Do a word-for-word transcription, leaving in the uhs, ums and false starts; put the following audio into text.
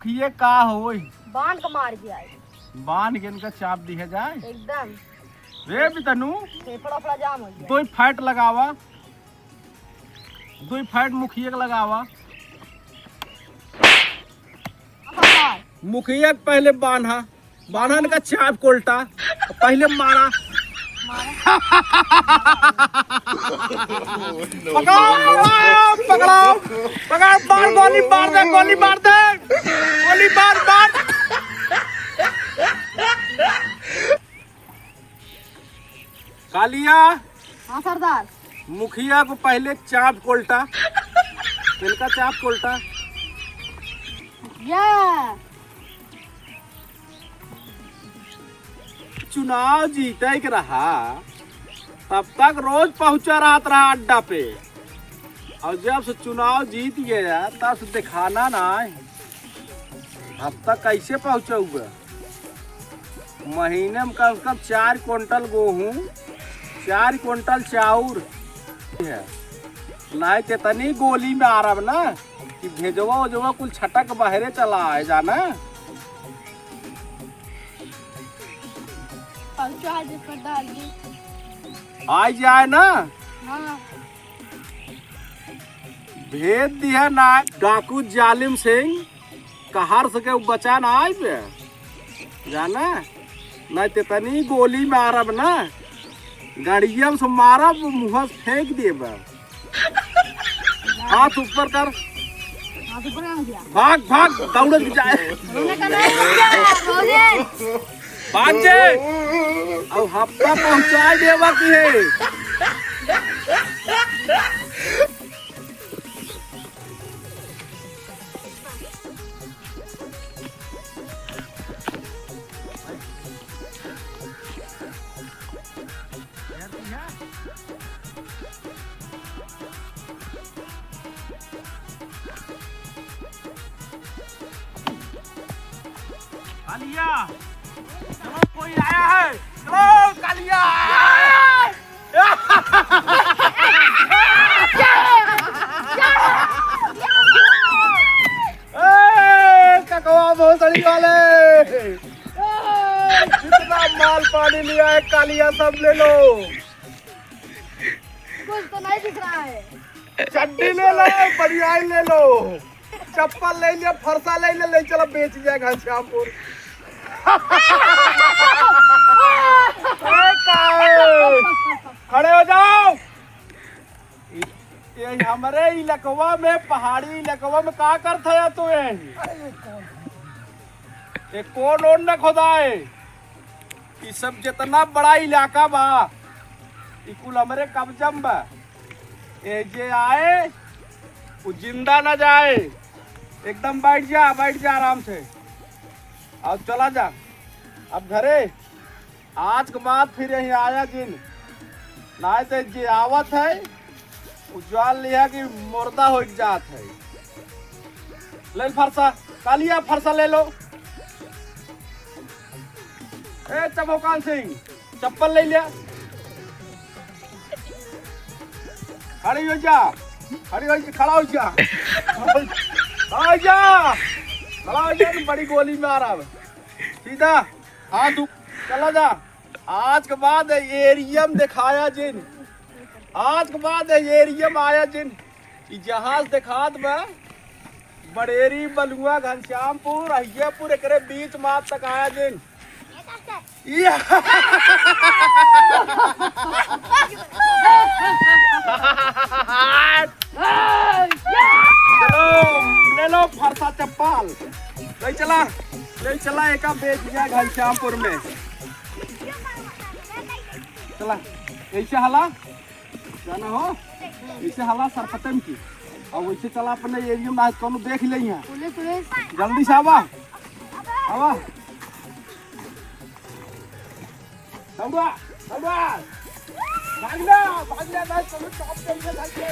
ये का होई? बांध के मार दिया है। बांध के इनका चाप दिया जाए। एकदम। रे बितनू, फेफड़ा फड़ा जाम हो गया। दो फैट लगावा, दो फैट मुखिया के लगावा। मुखिया के पहले बांधा, बांधा इनका चाप कोल्टा, पहले मारा। पकड़ो, पकड़ो, पकड़, मार, गोली मार दे, गोली मार दे, गोली मार, मार। कालिया। हाँ सरदार। मुखिया को पहले चाप कोल्टा, इनका चाप कोल्टा। या। चुनाव जीते के रहा, तब तक रोज पहुँचा रहत रहा अड्डा पे, और जब से चुनाव जीत गया, तब से दिखाना ना है। अब तक कैसे पहुँचौगा? महीने में कम से कम चार कुंटल गेहूँ, चार कुंटल चाउर है। नाहीं तो इतनी गोली मारब ना कि भेजवा उजवा कुल छटक बहरे चला आए जाना। पहुँचा दे प्रधान जी। आ जाए ना। हाँ। भेज दिया ना डाकू जालिम सिंह, कहर से केहू बचा ना आइबे, जाना, नहीं तो इतनी गोली मारब ना, गड़ियम से मारब, मुँह से फेंक देब। हाथ ऊपर कर। हाथ ऊपर कर दिया। भाग, भाग, दौड़त जाए। रोने का नहीं है, रोने। भाग जे। अब हफ्ता पहुँचाए देवा की है। कालिया, चलो कोई आया है, चलो कालिया। ए, ककवा भोसड़ी वाले, ए, जितना माल पानी लिया है कालिया, सब ले लो। कुछ तो नहीं दिख रहा है। चड्डी ले लो, बनियान ले लो, चप्पल ले लिया, फरसा ले लिया, ले चलो बेच दिया घनश्यामपुर। ए, काहे? खड़े हो जाओ। ये हमरे इलकवा में, पहाड़ी इलकवा में का करत है तू यही? ये कौन ओन न खोदाए? ई सब जितना बड़ा इलाका बा, ई कुल हमरे कब्जा में बा। ए जे आए, वो जिंदा ना जाए। एकदम बैठ जा, बैठ जा आराम से। और चला जा अब घरे। आज के बाद फिर यहीं आया जिन, नाहीं तो जे आवत है, उ जान लिया कि मुर्दा हो जात है। ले फरसा, कालिया फरसा ले लो। ए चमोकान सिंह, चप्पल ले लिया। खड़ी हो जा, खड़ी हो जा, खड़ा हो जा, खड़ा हो जा, खड़ा हो जा, बड़ी गोली मारब सीधा। हाँ, तू चला जा। आज के बाद एरिया में दिखाया जिन, आज के बाद एरिया में आया जिन, ई जहाज दिखात बा, बड़ेरी, बलुआ, घनश्यामपुर, अहियापुर, एकरे बीच मात तक आया जिन। ये चलो, ले लो फरसा चप्पल। ले चला, ले चला, एका बेच दिया घनश्यामपुर में। चला, ऐसे हला, जाना हो, ऐसे हला सरपतन की। और वैसे चला अपने एरिया में, आज कौनो देख ले यहाँ। पुलिस, पुलिस। जल्दी से आवा, आवा। दौड़ा, दौड़ा। भाग ले, भाग ले, नहीं तो मैं टॉप टेन में भाग ले।